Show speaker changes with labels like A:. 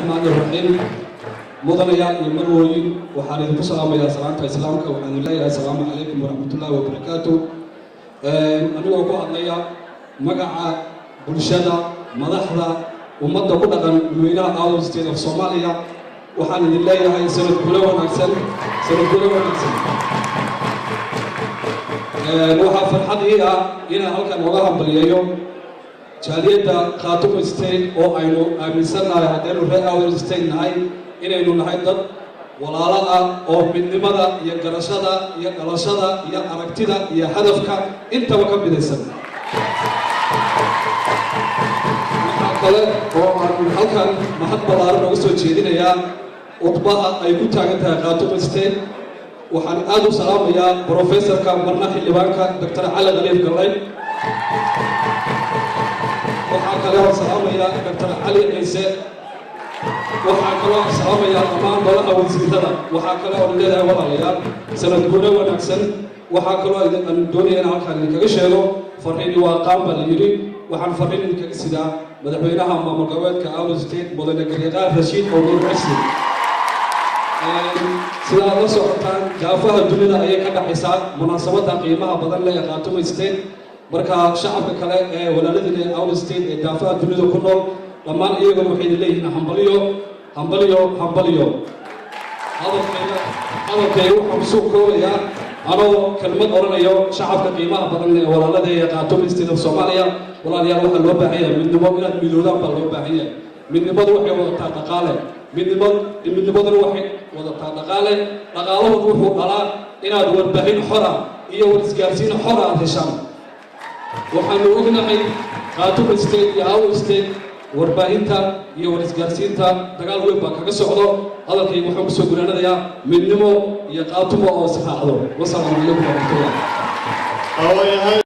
A: Raxmaan Raxiim. Mudanayaal iyo marwooyin, waxaan idinku salaamayaa salaanta Islaamka. Waxaan idin leeyahay asalaamu calaykum waraxmatullaahi wabarakaatu. Anigoo ku hadlaya magaca bulshada, madaxda, ummadda ku dhaqan dadweynaha Awdal State of Somalia, waxaan idin leeyahay sanad gulo wanaagsan, sanad gulo wanaagsan. Waxaa farxad ii ah inaan halkan nooga hambaliyeeyo jaaliyadda Khaatumo State, oo aynu aaminsannahay haddaynu reer Awdal State nahay inaynu nahay dad walaalo ah oo midnimada iyo garashada iyo dhalashada iyo aragtida iyo hadafka intaba ka midaysan. Waxaa kale oo aan halkan mahad ballaaran uga soo jeedinayaa udbaha ay ku taagan tahay Khaatumo State. Waxaan aad u salaamayaa professorka, marna xildhibaanka, Doctor Cali Khaliif Galaydh. Waxaa kale oo salaamayaa Doctor Cali Ciise. Waxaa kaloo salaamayaa dhammaan golaha wasiirada. Waxaa kale oo leedahay, walaalayaal, sanad guuro wanaagsan. Waxaa kaloo aan doonaya in halkaan idinkaga sheego, farriini waa qaan baa la yidhi. Waxaan farriin idinkaga sidaa madaxweynaha maamul goboleedka Awdal State, mudane Garyaqaan Rashiid Ownuur Xirsi. Sida aad la socotaan, daafaha dunida ayay ka dhaxaysaa munaasabadda qiimaha badan leh ee Khaatumo State. Marka shacabka kale ee walaaladiina ee Awdal State ee daafaha dunida ku nool dhammaan iyaguna waxay idin leeyihiin hambaliyo, hambaliyo, hambaliyo. Hadalkayga waxaan kusoo koobayaa anoo kelmad odhanayo shacabka qiimaha badan ee walaalada ee Khaatumo State of Soomaaliya: walaalayaal, waxaa loo baahan yahay midnimo. Inaad midoodaan baa loo baahan yahay. Midnimadu waxay wadataa dhaqaale. Midnimaduna waxay wadataa dhaqaale. Dhaqaalahuna wuxuu dhalaa inaad warbaahin xora iyo war isgaarsiin xora aad heshaan. Waxaanu ognahay Khaatumo State iyo Awdal State warbaahinta iyo war isgaarsiinta dagaal weyn baa kaga socdo. Hadalkayga waxaan kusoo gunaanadayaa midnimo iyo Khaatumo oo israacdo. Wasalaamu calaykum waraxmatullah.
B: Waayahay.